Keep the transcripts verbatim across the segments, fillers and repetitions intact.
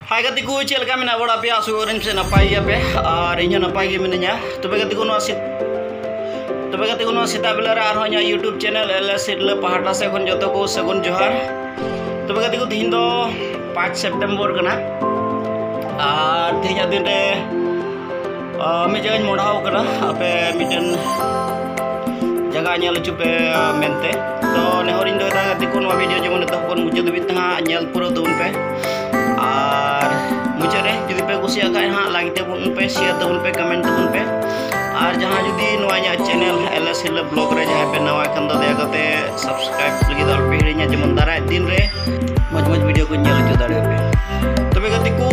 ᱦᱟᱭ ᱜᱟᱛᱮ ᱠᱚ, ᱪᱮᱫ ᱞᱮᱠᱟ ᱢᱮᱱᱟᱜ ᱵᱟᱲᱟ ᱯᱮᱭᱟ? ᱟᱥᱚᱜ ᱟᱹᱧ ᱥᱮ ᱱᱟᱯᱟᱭ ᱜᱮᱭᱟᱯᱮ, ᱟᱨ ᱤᱧ ᱦᱚᱸ ᱱᱟᱯᱟᱭ ᱜᱮ ᱢᱤᱱᱟᱹᱧᱟ᱾ ᱛᱚᱵᱮ ᱜᱟᱛᱮ ᱠᱚ, ᱱᱚᱣᱟ ᱥᱮᱛ-, ᱛᱚᱵᱮ ᱜᱟᱛᱮ ᱠᱚ, ᱱᱚᱣᱟ ᱥᱮᱛᱟᱜ ᱵᱮᱞᱟ ᱨᱮ ᱟᱨᱦᱚᱸ ᱤᱧᱟᱹᱜ YouTube channel ᱮᱞ ᱮᱥ ᱥᱤᱨᱞᱟᱹ ᱯᱟᱦᱴᱟ ᱥᱮᱫ ᱠᱷᱚᱱ ᱡᱚᱛᱚ ᱠᱚ ᱥᱟᱹᱜᱩᱱ ᱡᱚᱦᱟᱨ᱾ ᱛᱚᱵᱮ ᱜᱟᱛᱮ ᱠᱚ, ᱛᱤᱦᱤᱧ ᱫᱚ ᱯᱟᱸᱪ ᱥᱮᱯᱴᱮᱢᱵᱚᱨ ᱠᱟᱱᱟ, ᱟᱨ ᱛᱮᱦᱮᱧᱟᱜ ᱫᱤᱱ ᱨᱮ ᱟᱨ ᱢᱤᱫ ᱡᱟᱭᱜᱟᱧ ᱢᱚᱦᱰᱟᱣ ᱠᱟᱱᱟ, ᱟᱯᱮ ᱢᱤᱫᱴᱮᱱ ᱡᱟᱭᱜᱟ ᱧᱮᱞ ᱦᱚᱪᱚ ᱯᱮ ᱢᱮᱱᱛᱮ᱾ ᱛᱚ ᱱᱮᱦᱚᱨᱤᱧ ᱫᱚᱦᱚᱭᱮᱫᱟ ᱜᱟᱛᱮ ᱠᱚ, ᱱᱚᱣᱟ ᱵᱷᱤᱰᱤᱭᱳ ᱡᱮᱢᱚᱱ ᱮᱛᱚᱦᱚᱵ ᱠᱷᱚᱱ ᱢᱩᱪᱟᱹᱫ ᱫᱷᱟᱹᱵᱤᱡ ᱛᱮ ᱦᱟᱸᱜ ᱧᱮᱞ ᱯᱩᱨᱟᱹᱣ ᱛᱟᱵᱚᱱ ᱯᱮ᱾ ᱟᱨ ᱢᱩᱪᱟᱹᱫ ᱨᱮ ᱡᱩᱫᱤ ᱯᱮ ᱠᱩᱥᱤᱭᱟᱜ ᱠᱷᱟᱡ ᱦᱟᱸᱜ, ᱞᱟᱭᱤᱠ ᱛᱟᱵᱚᱱ ᱯᱮ, ᱥᱮᱭᱟᱨ ᱛᱟᱵᱚᱱ ᱯᱮ, ᱠᱚᱢᱮᱱᱴ ᱛᱟᱵᱚᱱ ᱯᱮ᱾ ᱟᱨ ᱡᱟᱦᱟᱸ ᱡᱩᱫᱤ ᱱᱚᱣᱟ ᱤᱧᱟᱹᱜ channel L S Hirla blog ᱨᱮ ᱡᱟᱦᱟᱸᱭ ᱯᱮ ᱱᱟᱣᱟ ᱠᱷᱟᱱ ᱫᱚ, ᱫᱟᱭᱟ ᱠᱟᱛᱮ ᱥᱟᱵᱥᱠᱨᱟᱭᱤᱵ ᱞᱟᱹᱜᱤᱫ ᱫᱚ ᱟᱞᱚᱯᱮ ᱦᱤᱲᱤᱧᱟ, ᱡᱮᱢᱚᱱ ᱫᱟᱨᱟᱭ ᱫᱤᱱ ᱨᱮ ᱢᱚᱡᱽ ᱢᱚᱡᱽ ᱵᱷᱤᱰᱤᱭᱳ ᱠᱚᱧ ᱧᱮᱞ ᱦᱚᱪᱚ ᱫᱟᱲᱮᱭᱟᱯᱮ᱾ ᱛᱚᱵᱮ ᱜᱟᱛᱮ ᱠᱚ,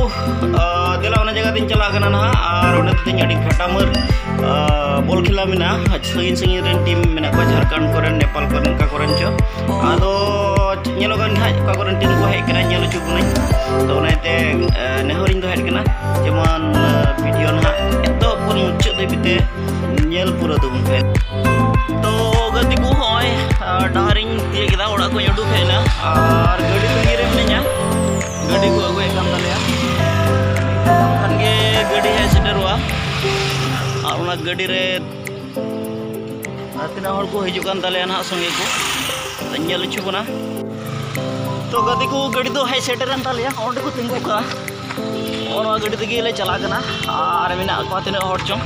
ᱟᱨ ᱫᱮᱞᱟ, ᱚᱱᱟ ᱡᱟᱭᱜᱟ ᱛᱤᱧ ᱪᱟᱞᱟᱜ ᱠᱟᱱᱟ ᱱᱟᱦᱟᱜ, ᱟᱨ ᱚᱸᱰᱮ ᱫᱚ ᱛᱤᱧ ᱟᱹᱰᱤ ᱠᱷᱟᱴᱟᱢᱟᱹᱨ, ᱟᱨ, ᱵᱚᱞ ᱠᱷᱮᱞᱟ ᱢᱮᱱᱟᱜᱼᱟ᱾ ᱥᱟᱺᱜᱤᱧ ᱥᱟᱺᱜᱤᱧ ᱨᱮᱱ ᱴᱤᱢ ᱢᱮᱱᱟᱜ ᱠᱚᱣᱟ, ᱡᱷᱟᱲᱠᱷᱚᱸᱰ ᱠᱚᱨᱮᱱ, ᱱᱮᱯᱟᱞ ᱠᱚᱨᱮᱱ, ᱚᱠᱟ ᱠᱚᱨᱮᱱ ᱪᱚ᱾ ᱟᱫᱚ ᱧᱮᱞᱚᱜ ᱠᱟᱱ ᱜᱮ ᱦᱟᱸᱜ, ᱚᱠᱟ ᱠᱚᱨᱮᱱ ᱴᱤᱢ ᱠᱚ ᱦᱮᱡ ᱠᱟᱱᱟ, ᱧᱮᱞ ᱦᱚᱪᱚ ᱵᱚᱱᱟᱹᱧ᱾ ᱛᱚ ᱚᱱᱟᱛᱮ, ᱮ, ᱱᱮᱦᱚᱨᱤᱧ ᱫᱚᱦᱚᱭᱮᱫ ᱠᱟᱱᱟ, ᱡᱮᱢᱚᱱ, ᱮ, ᱵᱷᱤᱰᱤᱭᱳ ᱱᱟᱦᱟᱜ ᱮᱛᱚᱦᱚᱵ ᱠᱷᱚᱱ ᱢᱩᱪᱟᱹᱫ ᱫᱷᱟᱹᱵᱤᱡ ᱛᱮ ᱧᱮᱞ ᱯᱩᱨᱟᱹᱣ ᱛᱟᱵᱚᱱ ᱯᱮ᱾ ᱛᱚ ᱜᱟᱛᱮ ᱠᱚ, ᱦᱚᱸᱜᱼᱚᱭ, ᱟᱨ, ᱰᱟᱦᱟᱨᱤᱧ ᱛᱤᱭᱟᱹᱜ ᱠᱮᱫᱟ, ᱚᱲᱟᱜ ᱠᱷᱚᱱ ᱩᱰᱩᱠ ᱦᱮᱡ ᱮᱱᱟ, ᱟᱨ ᱜᱟᱹᱰᱤ ᱛᱟᱺᱜᱤ ᱨᱮ ᱢᱤᱱᱟᱹᱧᱟ᱾ ᱜᱟᱹᱰᱤ ᱠᱚ ᱟᱹᱜᱩᱭᱮᱫ ᱠᱟᱱ ᱛᱟᱞᱮᱭᱟ, ᱠᱷᱟᱱ ᱜᱮ ᱜᱟᱹᱰᱤ ᱦᱮᱡ ᱥᱮᱴᱮᱨᱚᱜᱼᱟ, ᱟᱨ ᱚᱱᱟ ᱜᱟᱹᱰᱤ ᱨᱮ ᱟᱨ ᱛᱤᱱᱟᱹᱜ ᱦᱚᱲ ᱠᱚ ᱦᱤᱡᱩᱜ ᱠᱟᱱ ᱛᱟᱞᱮᱭᱟ ᱱᱟᱦᱟᱜ ᱥᱚᱸᱜᱮ ᱠᱚ, ᱧᱮᱞ ᱦᱚᱪᱚ ᱵᱚᱱᱟ᱾ ᱛᱚ ᱜᱟᱛᱮ ᱠᱚ, ᱜᱟᱹᱰᱤ ᱫᱚ ᱦᱮᱡ ᱥᱮᱴᱮᱨᱮᱱ ᱛᱟᱞᱮᱭᱟ, ᱚᱸᱰᱮ ᱠᱚ ᱛᱤᱸᱜᱩ ᱠᱟᱜᱼᱟ᱾ ᱱᱚᱜᱼᱚ ᱱᱚᱣᱟ ᱜᱟᱹᱰᱤ ᱛᱮᱜᱮ ᱞᱮ ᱪᱟᱞᱟᱜ ᱠᱟᱱᱟ, ᱟᱨ ᱢᱮᱱᱟᱜ ᱠᱚᱣᱟ ᱛᱤᱱᱟᱹᱜ ᱦᱚᱲ ᱪᱚᱝ᱾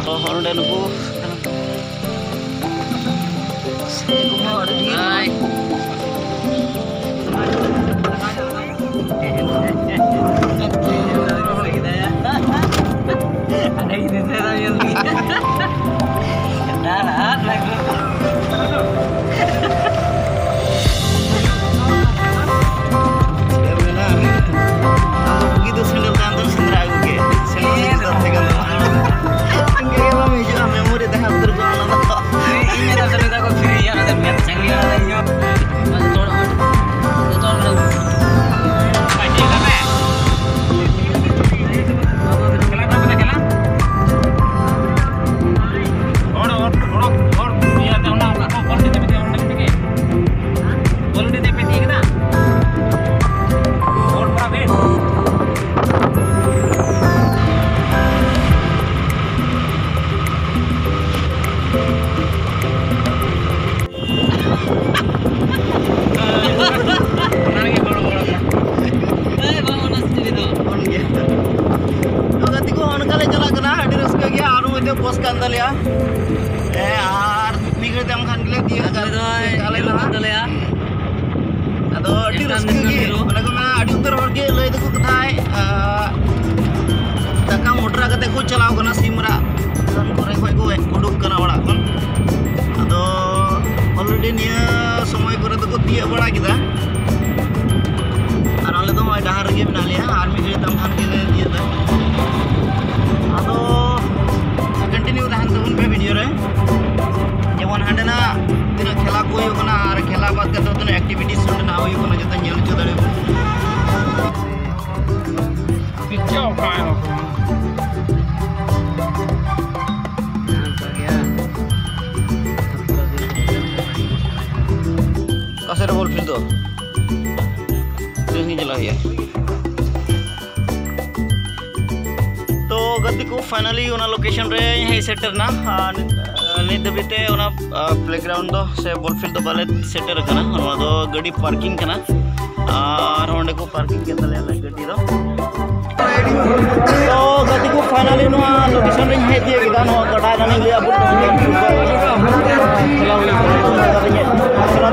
ᱛᱚ ᱱᱚᱸᱰᱮ ᱱᱩᱠᱩ ᱟᱹᱰᱤ ᱰᱷᱮᱨ᱾ ᱦᱟᱭ᱾ ᱪᱮᱫ ᱮᱢ ᱢᱮᱱᱟ? ᱟᱢ ᱫᱚ ᱵᱩᱜᱤ ᱫᱚ ᱥᱮᱸᱜᱮᱞ ᱛᱟᱭᱚᱢ ᱫᱚᱢ ᱥᱮᱸᱫᱽᱨᱟ ᱟᱹᱜᱩ ᱠᱮᱫ᱾ ᱥᱮᱸᱜᱮᱞ ᱫᱚ ᱛᱟᱦᱮᱸ ᱠᱟᱱ ᱛᱟᱢᱟ᱾ ᱤᱧ ᱜᱮ ᱵᱟᱢ ᱦᱤᱡᱩᱜᱼᱟ, ᱢᱮᱢᱳᱨᱤ ᱛᱟᱦᱮᱸ ᱩᱛᱟᱹᱨ ᱠᱚᱜᱼᱟ ᱚᱱᱟ ᱫᱚ᱾ ᱤᱧ ᱢᱮᱱᱟ ᱥᱮ ᱱᱮᱛᱟᱨ ᱠᱚ ᱯᱷᱨᱤᱭᱟ, ᱚᱱᱟ ᱫᱚ ᱢᱮᱫ ᱥᱟᱺᱜᱤᱧ ᱨᱮ ᱤᱧ ᱦᱚᱸ ᱡᱚᱛᱚ ᱦᱚᱲ, ᱡᱚᱛᱚ ᱦᱚᱲ ᱯᱟᱹᱴᱤ ᱠᱟᱱᱟ᱾ ᱛᱚ ᱜᱟᱛᱮ ᱠᱚ, ᱚᱱᱠᱟ ᱞᱮ ᱪᱟᱞᱟᱜ ᱠᱟᱱᱟ, ᱟᱹᱰᱤ ᱨᱟᱹᱥᱠᱟᱹ ᱜᱮᱭᱟ᱾ ᱟᱨ ᱩᱱᱤ ᱫᱚ ᱵᱚᱥ ᱠᱟᱱ ᱛᱟᱞᱮᱭᱟ᱾ ᱦᱮᱸ, ᱟᱨ ᱢᱤᱫ ᱜᱷᱟᱹᱲᱤᱡ ᱛᱟᱭᱚᱢ ᱠᱷᱟᱱ ᱜᱮᱞᱮ ᱛᱤᱭᱳᱜ ᱟᱠᱟᱫ ᱛᱟᱞᱮᱭᱟ᱾ ᱟᱫᱚ ᱟᱹᱰᱤ ᱨᱟᱹᱥᱠᱟᱹ ᱜᱮ, ᱚᱱᱟ ᱠᱚ ᱢᱮᱱᱟ, ᱟᱹᱰᱤ ᱩᱛᱟᱹᱨ ᱦᱚᱲ ᱜᱮ ᱞᱟᱹᱭ ᱫᱚᱠᱚ ᱠᱟᱛᱷᱟᱭ, ᱟᱸ, ᱫᱟᱠᱟ ᱢᱚᱴᱨᱟ ᱠᱟᱛᱮ ᱠᱚ ᱪᱟᱞᱟᱣ ᱠᱟᱱᱟ ᱥᱤᱢᱨᱟᱜ ᱠᱷᱚᱱ ᱠᱚᱨᱮ ᱠᱷᱚᱡ ᱠᱚ ᱩᱰᱩᱠ ᱠᱟᱱᱟ ᱚᱲᱟᱜ ᱠᱷᱚᱱ᱾ ᱟᱫᱚ already ᱱᱤᱭᱟᱹ ᱥᱚᱢᱚᱭ ᱠᱚᱨᱮ ᱫᱚᱠᱚ ᱛᱤᱭᱳᱜ ᱵᱟᱲᱟ ᱠᱮᱫᱟ᱾ ᱟᱨ ᱟᱞᱮ ᱫᱚ ᱱᱚᱜᱼᱚᱭ ᱰᱟᱦᱟᱨ ᱨᱮᱜᱮ ᱢᱮᱱᱟᱜ ᱞᱮᱭᱟ, ᱟᱨ ᱢᱤᱫ ᱜᱷᱟᱹᱲᱤᱡ ᱛᱟᱭᱚᱢ ᱠᱷᱟᱱ ᱜᱮᱞᱮ ᱛᱤᱭᱳᱜ ᱫᱟ᱾ ᱟᱫᱚ continue ᱛᱟᱦᱮᱱ ᱛᱟᱵᱚᱱ ᱯᱮ video ᱨᱮ, ᱡᱮᱢᱚᱱ ᱦᱟᱸᱰᱮᱱᱟᱜ ᱛᱤᱱᱟᱹᱜ ᱠᱷᱮᱞᱟ ᱠᱚ ᱦᱩᱭᱩᱜ ᱠᱟᱱᱟ ᱟᱨ ᱠᱷᱮᱞᱟ ᱵᱟᱫ ᱠᱟᱛᱮ ᱛᱤᱱᱟᱹᱜ activities ᱱᱚᱸᱰᱮᱱᱟᱜ ᱦᱩᱭᱩᱜ ᱠᱟᱱᱟ, ᱡᱚᱛᱚ ᱧᱮᱞ ᱦᱚᱪᱚ ᱫᱟᱲᱮᱭᱟᱵᱚᱱ᱾ ᱚᱠᱟ ᱥᱮᱫ ᱨᱮ ball field ᱫᱚ? ᱛᱤᱱᱟᱹᱜ ᱥᱟᱺᱜᱤᱧ ᱪᱟᱞᱟᱜ ᱦᱩᱭᱩᱜᱼᱟ? ᱛᱚ ᱜᱟᱛᱮ ᱠᱚ, finally ᱚᱱᱟ location ᱨᱮ ᱦᱮᱡ ᱥᱮᱴᱮᱨ ᱱᱟ᱾ ᱟᱨ ᱱᱤᱛ ᱫᱷᱟᱹᱵᱤᱡ ᱛᱮ ᱚᱱᱟ playground ᱫᱚ ᱥᱮ ball field ᱫᱚ ᱵᱟᱞᱮ ᱥᱮᱴᱮᱨ ᱟᱠᱟᱱᱟ᱾ ᱱᱚᱣᱟ ᱫᱚ ᱜᱟᱹᱰᱤ parking ᱠᱟᱱᱟ, ᱟᱨ ᱚᱸᱰᱮ ᱠᱚ parking ᱠᱮᱫ ᱛᱟᱞᱮᱭᱟ ᱟᱞᱮ ᱜᱟᱹᱰᱤ ᱫᱚ᱾ ᱛᱚ ᱜᱟᱛᱮ ᱠᱚ, finally ᱱᱚᱣᱟ location ᱨᱤᱧ ᱦᱮᱡ ᱛᱤᱭᱳᱜ ᱠᱮᱫᱟ᱾ ᱱᱚᱣᱟ ᱜᱟᱰᱟ ᱠᱟᱱᱟ, ᱞᱟᱹᱭᱟ ᱵᱚᱞᱮ ᱠᱷᱮᱞᱟ ᱦᱩᱭᱩᱜ ᱠᱟᱱᱟ᱾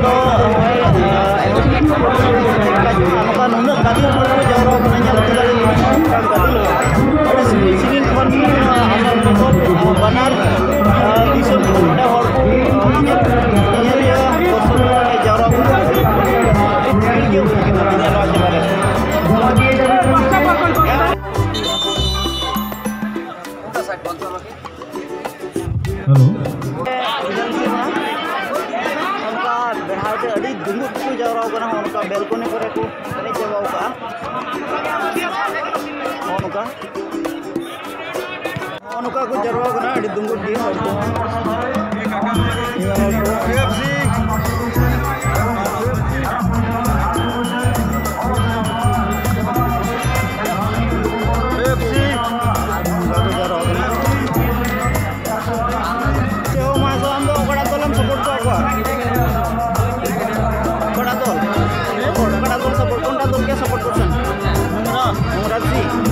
ᱛᱚ ᱱᱚᱝᱠᱟ ᱱᱩᱱᱟᱹᱜ ᱜᱟᱛᱮ ᱦᱚᱲ ᱠᱚ ᱡᱟᱣᱨᱟ ᱠᱟᱱᱟ, ᱧᱮᱞ ᱦᱚᱪᱚ ᱫᱟᱲᱮᱭᱟᱜ ᱠᱟᱱᱟ᱾ ᱟᱹᱰᱤ ᱥᱟᱺᱜᱤᱧ ᱥᱟᱺᱜᱤᱧ ᱠᱷᱚᱱ ᱵᱟᱱᱟᱨ ᱫᱤᱥᱚᱢ ᱠᱷᱚᱱ ᱱᱚᱰᱮ ᱦᱚᱲ ᱠᱚ ᱧᱮᱧᱮᱞᱤᱭᱟᱹ ᱫᱚᱨᱥᱚᱠ ᱠᱚ ᱡᱟᱣᱨᱟ ᱠᱟᱱᱟ᱾ ᱟᱹᱰᱤ ᱵᱷᱤᱲ ᱜᱮ ᱦᱩᱭ ᱠᱟᱱᱟ ᱱᱚᱣᱟ ᱡᱟᱭᱜᱟ ᱨᱮ᱾ ᱦᱮᱞᱳ᱾ ᱚᱱᱠᱟ ᱵᱮᱲᱦᱟᱭ ᱛᱮ ᱟᱹᱰᱤ ᱫᱩᱸᱜᱩᱫ ᱠᱚ ᱡᱟᱣᱨᱟ ᱠᱟᱱᱟ, ᱚᱱᱠᱟ balcony ᱠᱚᱨᱮ ᱠᱚ ᱮᱱᱮᱡ ᱪᱟᱵᱟᱣ ᱠᱟᱜᱼᱟ᱾ ᱱᱚᱜᱼᱚ ᱱᱚᱝᱠᱟ, ᱱᱚᱜᱼᱚ ᱱᱚᱝᱠᱟ ᱠᱚ ᱡᱟᱣᱨᱟ ᱠᱟᱱᱟ, ᱟᱹᱰᱤ ᱫᱩᱸᱜᱩᱫ ᱜᱮ ᱦᱚᱲ ᱠᱚ᱾ ᱪᱮᱫ ᱦᱚᱸ ᱵᱟᱝ, ᱟᱢ ᱫᱚ ᱚᱠᱟᱴᱟᱜ ᱫᱚᱞᱮᱢ support ᱠᱚᱣᱟ? ᱚᱠᱟᱴᱟᱜ ᱫᱚᱞ? Support, ᱚᱠᱟᱴᱟᱜ ᱫᱚᱞ support, ᱠᱚᱱᱴᱟ ᱫᱚᱞ ᱠᱮ support ᱠᱚᱨᱥᱮᱱ? ᱢᱚᱝᱨᱟᱡᱽ ᱥᱤᱝ᱾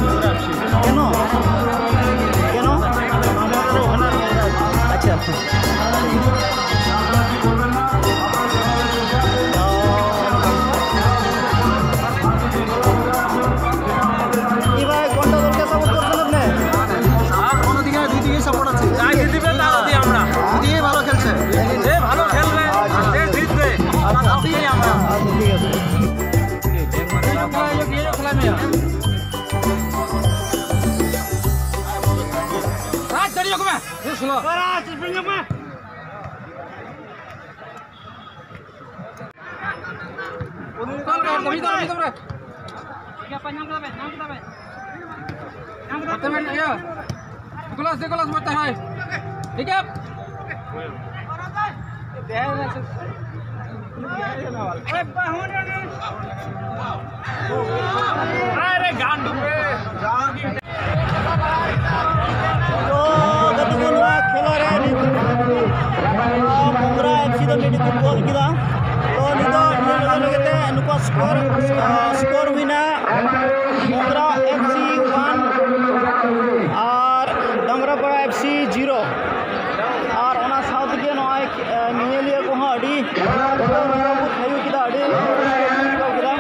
ᱜᱚᱞᱟᱥ ᱫᱮ ᱜᱚᱞᱟᱥ, ᱢᱚᱡᱽ ᱛᱮ, ᱦᱳᱭ᱾ ᱴᱷᱤᱠ ᱜᱮᱭᱟ᱾ ᱟᱨᱮ ᱜᱟᱱᱰᱩ ᱯᱮ᱾ ᱛᱚ ᱜᱟᱛᱮ ᱠᱚ, ᱱᱚᱣᱟ ᱠᱷᱮᱞᱟ ᱨᱮ ᱱᱤᱛ, ᱟᱸ, ᱢᱩᱝᱜᱽᱨᱟ FC ᱫᱚ ᱢᱤᱫᱴᱤᱡ ᱠᱚ ᱜᱳᱞ ᱠᱮᱫᱟ᱾ ᱛᱚ ᱱᱤᱛᱚᱜ ᱧᱮᱞ ᱞᱮᱠᱟ ᱞᱮᱠᱟᱛᱮ ᱱᱩᱠᱩᱣᱟᱜ score, ᱟᱸ, score ᱦᱩᱭᱱᱟ ᱢᱩᱝᱜᱽᱨᱟ FC one ᱟᱨ ᱰᱟᱝᱨᱟᱯᱟᱲᱟ FC zero᱾ ᱟᱨ ᱚᱱᱟ ᱥᱟᱶ ᱛᱮᱜᱮ ᱱᱚᱜᱼᱚᱭ, ᱟᱸ, ᱧᱮᱧᱮᱞᱤᱭᱟᱹ ᱠᱚᱦᱚᱸ ᱟᱹᱰᱤ ᱠᱚ ᱛᱷᱟᱭᱚ ᱠᱮᱫᱟ, ᱟᱹᱰᱤ ᱨᱟᱹᱥᱠᱟᱹ ᱠᱚ ᱟᱹᱭᱠᱟᱹᱣ ᱠᱮᱫᱟ᱾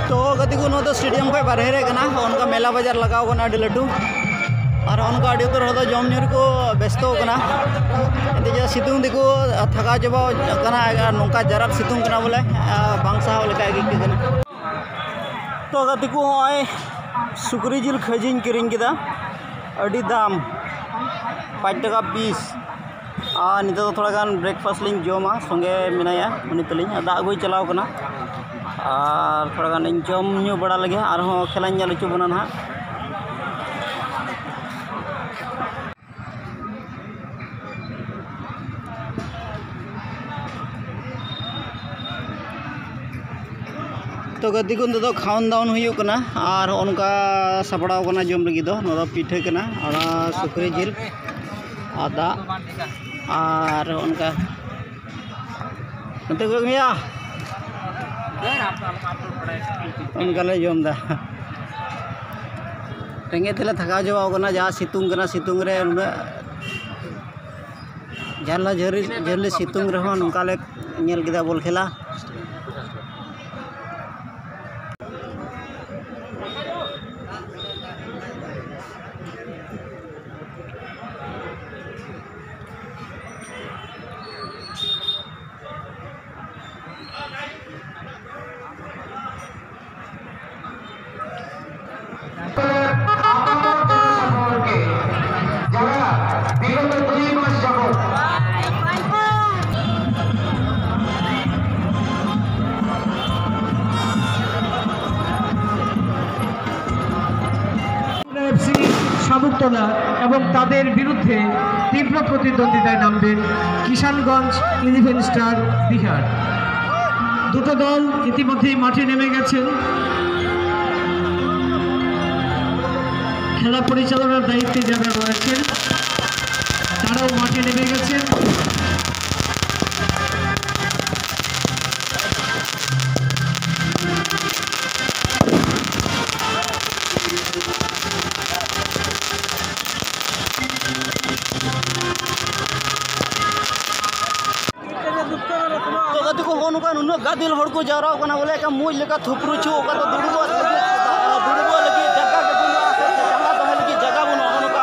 ᱛᱚ ᱜᱟᱛᱮ ᱠᱚ, ᱱᱚᱣᱟ ᱫᱚ stadium ᱠᱷᱚᱱ ᱵᱟᱨᱦᱮ ᱨᱮ ᱠᱟᱱᱟ, ᱚᱱᱠᱟ ᱢᱮᱞᱟ ᱵᱟᱡᱟᱨ ᱞᱟᱜᱟᱣ ᱠᱟᱱᱟ ᱟᱹᱰᱤ ᱞᱟᱹᱴᱩ, ᱟᱨ ᱚᱱᱠᱟ ᱟᱹᱰᱤ ᱩᱛᱟᱹᱨ ᱦᱚᱲ ᱫᱚ ᱡᱚᱢ ᱧᱩ ᱨᱮᱠᱚ ᱵᱮᱥᱛᱚ ᱠᱟᱱᱟ᱾ ᱮᱱᱛᱮ ᱡᱟ ᱥᱤᱛᱩᱝ ᱛᱮᱠᱚ ᱛᱷᱟᱠᱟᱣ ᱪᱟᱵᱟ ᱠᱟᱱᱟ, ᱟᱨ ᱱᱚᱝᱠᱟ ᱡᱟᱨᱟᱜ ᱥᱤᱛᱩᱝ ᱠᱟᱱᱟ ᱵᱚᱞᱮ, ᱟᱨ ᱵᱟᱝ ᱥᱟᱦᱟᱣ ᱞᱮᱠᱟ ᱜᱮ ᱟᱹᱭᱠᱟᱹᱜ ᱠᱟᱱᱟ᱾ ᱛᱚ ᱜᱟᱛᱮ ᱠᱚ, ᱱᱚᱜᱼᱚᱭ ᱥᱩᱠᱨᱤ ᱡᱤᱞ ᱠᱷᱟᱹᱡᱤᱧ ᱠᱤᱨᱤᱧ ᱠᱮᱫᱟ, ᱟᱹᱰᱤ ᱫᱟᱢ, ᱯᱟᱸᱪ ᱴᱟᱠᱟ piece᱾ ᱟᱨ ᱱᱤᱛᱚᱜ ᱫᱚ ᱛᱷᱚᱲᱟ ᱜᱟᱱ breakfast ᱞᱤᱧ ᱡᱚᱢᱟ, ᱥᱚᱸᱜᱮ ᱢᱮᱱᱟᱭᱟ ᱩᱱᱤ ᱛᱟᱹᱞᱤᱧ, ᱫᱟᱜ ᱟᱹᱜᱩᱭ ᱪᱟᱞᱟᱣ ᱠᱟᱱᱟ᱾ ᱟᱨ ᱛᱷᱚᱲᱟ ᱜᱟᱱ ᱤᱧ ᱡᱚᱢ ᱧᱩ ᱵᱟᱲᱟ ᱞᱮᱜᱮ, ᱟᱨᱦᱚᱸ ᱠᱷᱮᱞᱟᱧ ᱧᱮᱞ ᱦᱚᱪᱚ ᱵᱚᱱᱟ ᱱᱟᱦᱟᱜ᱾ ᱛᱚ ᱜᱟᱛᱮ ᱠᱚ, ᱱᱤᱛᱚᱜ ᱫᱚ countdown ᱦᱩᱭᱩᱜ ᱠᱟᱱᱟ ᱟᱨ ᱦᱚᱸᱜᱼᱚ ᱱᱚᱝᱠᱟ ᱥᱟᱯᱲᱟᱣ ᱠᱟᱱᱟ ᱡᱚᱢ ᱞᱟᱹᱜᱤᱫ ᱫᱚ᱾ ᱱᱚᱣᱟ ᱫᱚ ᱯᱤᱴᱷᱟᱹ ᱠᱟᱱᱟ, ᱚᱱᱟ ᱥᱩᱠᱨᱤ ᱡᱤᱞ ᱟᱨ ᱫᱟᱜ ᱟᱨ ᱦᱚᱸᱜᱼᱚ ᱱᱚᱝᱠᱟ ᱱᱚᱛᱮ ᱠᱚ ᱜᱮᱭᱟ᱾ ᱚᱱᱠᱟ ᱞᱮ ᱡᱚᱢ ᱮᱫᱟ᱾ ᱨᱮᱸᱜᱮᱡ ᱛᱮᱞᱮ ᱛᱷᱟᱠᱟᱣ ᱪᱟᱵᱟᱣ ᱠᱟᱱᱟ, ᱡᱟ ᱥᱤᱛᱩᱝ ᱠᱟᱱᱟ, ᱥᱤᱛᱩᱝ ᱨᱮ ᱩᱱᱟᱹᱜ ᱡᱟᱦᱟᱸ ᱡᱷᱟᱹᱨᱤ ᱡᱷᱟᱹᱨᱞᱤ ᱥᱤᱛᱩᱝ ᱨᱮᱦᱚᱸ ᱱᱚᱝᱠᱟ ᱞᱮ ᱧᱮᱞ ᱠᱮᱫᱟ ᱵᱚᱞ ᱠᱷᱮᱞᱟ᱾ যারা বিগত দুই মাস যাবত এফসি শামুকতলা এবং তাদের বিরুদ্ধে তীব্র প্রতিদ্বন্দ্বিতায় নামবেন কিষানগঞ্জ ইলেভেন স্টার বিহার। দুটো দল ইতিমধ্যেই মাঠে নেমে গেছেন। খেলা পরিচালনার দায়িত্বে যারা রয়েছেন, তারাও মাঠে নেমে গেছেন। ᱛᱚ ᱜᱟᱛᱮ ᱠᱚ, ᱦᱚᱸᱜᱼᱚ ᱱᱚᱝᱠᱟ ᱱᱩᱱᱟᱹᱜ ᱜᱟᱫᱮᱞ ᱦᱚᱲ ᱠᱚ ᱡᱟᱣᱨᱟ ᱟᱠᱟᱱᱟ, ᱵᱚᱞᱮ ᱮᱠᱟ ᱢᱚᱡᱽ ᱞᱮᱠᱟ ᱛᱷᱩᱯᱨᱩ ᱪᱷᱩ, ᱚᱠᱟ ᱫᱚ ᱫᱩᱲᱩᱵᱚᱜ ᱞᱟᱹᱜᱤᱫ, ᱫᱩᱲᱩᱵᱚᱜ ᱞᱟᱹᱜᱤᱫ ᱡᱟᱭᱜᱟ ᱜᱮ ᱵᱟᱹᱱᱩᱜᱼᱟ, ᱥᱮ ᱡᱟᱸᱜᱟ ᱫᱚᱦᱚᱭ ᱞᱟᱹᱜᱤᱫ ᱡᱟᱭᱜᱟ ᱵᱟᱹᱱᱩᱜᱼᱟ᱾ ᱦᱚᱸᱜᱼᱚ ᱱᱚᱝᱠᱟ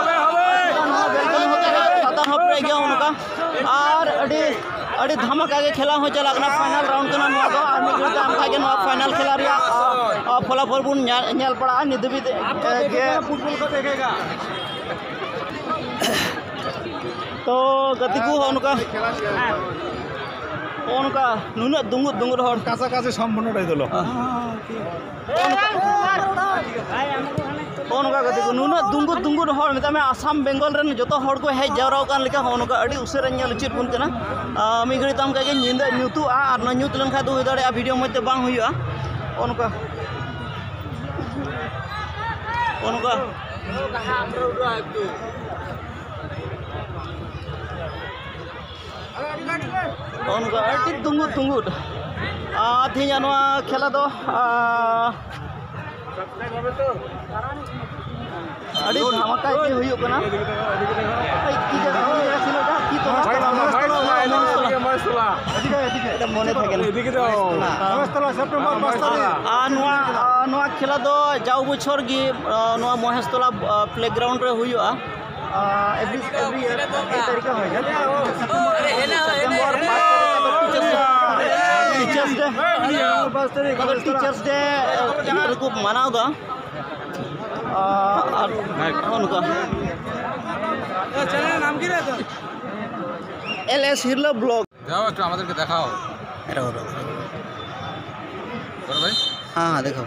ᱱᱚᱣᱟ ᱵᱮᱞᱠᱚᱱᱤ ᱦᱚᱸ ᱯᱮᱨᱮᱡ, ᱥᱟᱛᱟᱱ ᱦᱚᱸ ᱯᱮᱨᱮᱡ ᱜᱮᱭᱟ᱾ ᱦᱚᱸᱜᱼᱚ ᱱᱚᱝᱠᱟ ᱟᱨ ᱟᱹᱰᱤ, ᱟᱹᱰᱤ ᱫᱷᱟᱢᱟᱠᱟ ᱜᱮ ᱠᱷᱮᱞᱟ ᱦᱚᱸ ᱪᱟᱞᱟᱜ ᱠᱟᱱᱟ᱾ ᱯᱷᱟᱭᱱᱟᱞ ᱨᱟᱣᱩᱱᱰ ᱠᱟᱱᱟ ᱱᱚᱣᱟ ᱫᱚ, ᱟᱨ ᱢᱤᱫ ᱜᱷᱟᱹᱲᱤᱡ ᱛᱟᱭᱚᱢ ᱠᱷᱟᱡ ᱜᱮ ᱱᱚᱣᱟ ᱯᱷᱟᱭᱱᱟᱞ ᱠᱷᱮᱞᱟ ᱨᱮᱭᱟᱜ, ᱟ, ᱟ, ᱯᱷᱚᱞᱟᱯᱷᱚᱞ ᱵᱚᱱ ᱧᱮᱞ, ᱧᱮᱞ ᱯᱟᱲᱟᱜᱼᱟ᱾ ᱱᱤᱛ ᱫᱷᱟᱹᱵᱤᱡ ᱛᱮ, ᱮ, ᱜᱮ ᱛᱚ ᱜᱟᱛᱮ ᱠᱚ, ᱦᱚᱸᱜᱼᱚ ᱱᱚᱝᱠᱟ, ᱦᱚᱸᱜᱼᱚ ᱱᱚᱝᱠᱟ ᱱᱩᱱᱟᱹᱜ ᱫᱩᱸᱜᱩᱫ ᱫᱩᱸᱜᱩᱫ ᱦᱚᱲ᱾ কাছাকাছি সম্পূর্ণটাই দিল। হ্যাঁ। হঁᱜᱼᱚ ᱱᱚᱝᱠᱟ ᱜᱟᱛᱮ ᱠᱚ, ᱱᱩᱱᱟᱹᱜ ᱫᱩᱸᱜᱩᱫ ᱫᱩᱸᱜᱩᱫ ᱦᱚᱲ, ᱢᱮᱛᱟᱜ ᱢᱮ ᱟᱥᱟᱢ ᱵᱮᱝᱜᱚᱞ ᱨᱮᱱ ᱡᱚᱛᱚ ᱦᱚᱲ ᱠᱚ ᱦᱮᱡ ᱡᱟᱣᱨᱟ ᱟᱠᱟᱱ ᱞᱮᱠᱟ᱾ ᱦᱚᱸᱜᱼᱚ ᱱᱚᱝᱠᱟ ᱟᱹᱰᱤ ᱩᱥᱟᱹᱨᱟᱧ ᱧᱮᱞ ᱦᱚᱪᱚᱭᱮᱫ ᱵᱚᱱ ᱠᱟᱱᱟ᱾ ᱟᱨ ᱢᱤᱫ ᱜᱷᱟᱹᱲᱤᱡ ᱛᱟᱭᱚᱢ ᱠᱷᱟᱡ ᱜᱮ ᱧᱤᱫᱟᱹ ᱧᱩᱛᱩᱜᱼᱟ, ᱟᱨ ᱱᱚᱣᱟ ᱧᱩᱛ ᱞᱮᱱᱠᱷᱟᱡ ᱫᱚ ᱦᱩᱭ ᱫᱟᱲᱮᱭᱟᱜᱼᱟ ᱵᱷᱤᱰᱤᱭᱳ ᱢᱚᱡᱽ ᱛᱮ ᱵᱟᱝ ᱦᱩᱭᱩᱜᱼᱟ᱾ ᱦᱚᱸᱜᱼᱚ ᱱᱚᱝᱠᱟ, ᱦᱚᱸᱜᱼᱚ ᱱᱚᱝᱠᱟ᱾ ᱱᱚᱜᱼᱚ ᱱᱚᱝᱠᱟ ᱟᱹᱰᱤ ᱫᱩᱸᱜᱩᱫ ᱫᱩᱸᱜᱩᱫ᱾ ᱟᱨ ᱛᱮᱦᱮᱧᱟᱜ ᱱᱚᱣᱟ ᱠᱷᱮᱞᱟ ᱫᱚ, ᱟᱨ, ᱟᱹᱰᱤ ᱫᱷᱟᱢᱟᱠᱟ ᱜᱮ ᱦᱩᱭᱩᱜ ᱠᱟᱱᱟ᱾ ᱮᱭ, ᱛᱤ ᱡᱟᱸᱜᱟ, ᱛᱤ ᱡᱟᱸᱜᱟ ᱥᱤᱞᱟᱹᱭ ᱫᱟ, ᱛᱤ ᱛᱚᱞᱟ᱾ ᱢᱚᱱᱮ ᱛᱟᱦᱮᱸ ᱠᱟᱱᱟ᱾ ᱢᱚᱦᱮᱥᱛᱚᱞᱟ, ᱥᱮᱯᱴᱮᱢᱵᱚᱨ ᱯᱟᱸᱪ ᱛᱟᱹᱨᱤᱠᱷ᱾ ᱟᱨ ᱱᱚᱣᱟ, ᱟᱨ ᱱᱚᱣᱟ ᱠᱷᱮᱞᱟ ᱫᱚ ᱡᱟᱣ ᱵᱚᱪᱷᱚᱨ ᱜᱮ, ᱟᱨ ᱱᱚᱣᱟ ᱢᱚᱦᱮᱥᱛᱚᱞᱟ, ᱟᱨ, ᱯᱞᱮᱜᱨᱟᱣᱩᱱᱰ ᱨᱮ ᱦᱩᱭᱩᱜᱼᱟ᱾ ᱟᱨ, every, every year, ᱮᱭ ᱛᱟᱹᱨᱤᱠᱷ ᱨᱮ ᱦᱩᱭᱩᱜᱼᱟ᱾ ᱥᱮᱯᱴᱮᱢᱵᱚᱨ ᱯᱟᱸᱪ ᱛᱟᱹᱨᱤᱠᱷ ᱫᱚ ᱴᱤᱪᱟᱨᱥ ᱰᱮ, ᱴᱤᱪᱟᱨᱥ ᱰᱮ, ᱟᱫᱚ ᱴᱤᱪᱟᱨᱥ ᱰᱮ ᱨᱮᱠᱚ ᱢᱟᱱᱟᱣ ᱮᱫᱟ᱾ ᱟᱨ, ᱟᱨ ᱱᱚᱜᱼᱚ ᱱᱚᱝᱠᱟ᱾ L S Hirla block. যাও, একটু আমাদেরকে দেখাও। এটা করো। বড় ভাই। হ্যাঁ, হ্যাঁ, দেখাও।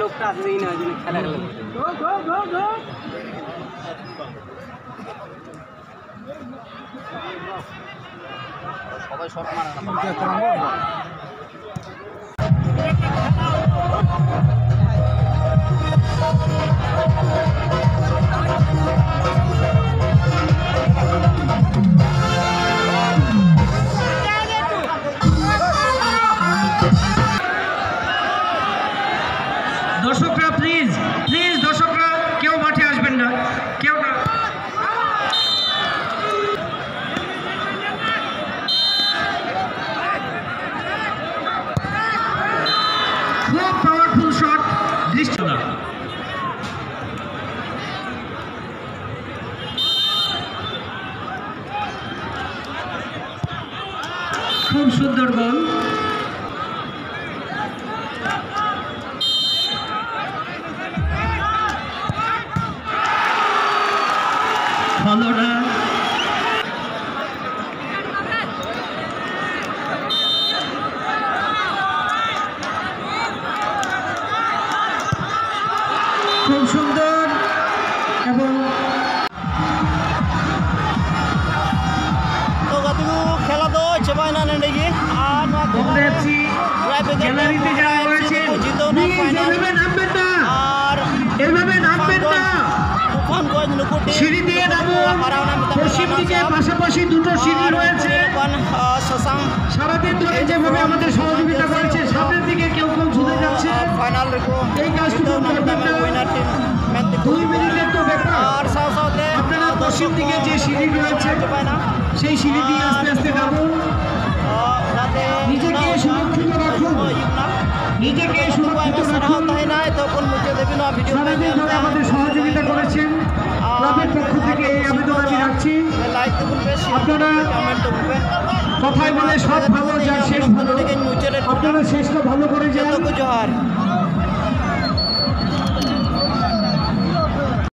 লোকটা আসলেই না, ওই জন্য খেলা খেলা করছে। সবাই শট মারে না। দর্শকরা, প্লিজ, প্লিজ, দর্শকরা, কেউ মাঠে আসবেন না, কেউ না। খুব পাওয়ারফুল শট, দৃষ্টি না। খুব সুন্দর গোল। হলো না। খুব সুন্দর এবং তো গাতিগু, খেলা তো চেবাই না নেডেগি। আর নয়া খেলা বঙ্গ এফসি ট্রাইবেকার গ্যালারিতে যারা রয়েছেন, জিতেও না প্লিজ ফাইনাল। এভাবে নামবেন না। আর এভাবে নামবেন না। তুফানগঞ্জ নুকুর সিঁড়ি দিয়ে নামুন। পশ্চিম দিকে পাশাপাশি দুটো সিঁড়ি রয়েছে। সারাদিন ধরে যেভাবে আমাদের সহযোগিতা করেছে, সামনের দিকে কেউ কেউ ঝুলে যাচ্ছে। ফাইনাল রেকো এই কাজটুকু করবেন না। দুই মিনিটের তো ব্যাপার। আপনারা পশ্চিম দিকে যে সিঁড়ি রয়েছে, সেই সিঁড়ি দিয়ে আস্তে আস্তে নামুন। নিজেকে সুরক্ষিত রাখুন। নিজেকে সুরক্ষিত রাখুন। সারাদিন ধরে আমাদের সহযোগিতা করেছেন। ক্লাবের পক্ষ থেকে এই আবেদন আমি রাখছি। আপনারা কথায় বলে সব ভালো, যার শেষ ভালো। আপনারা শেষটা ভালো করে যান।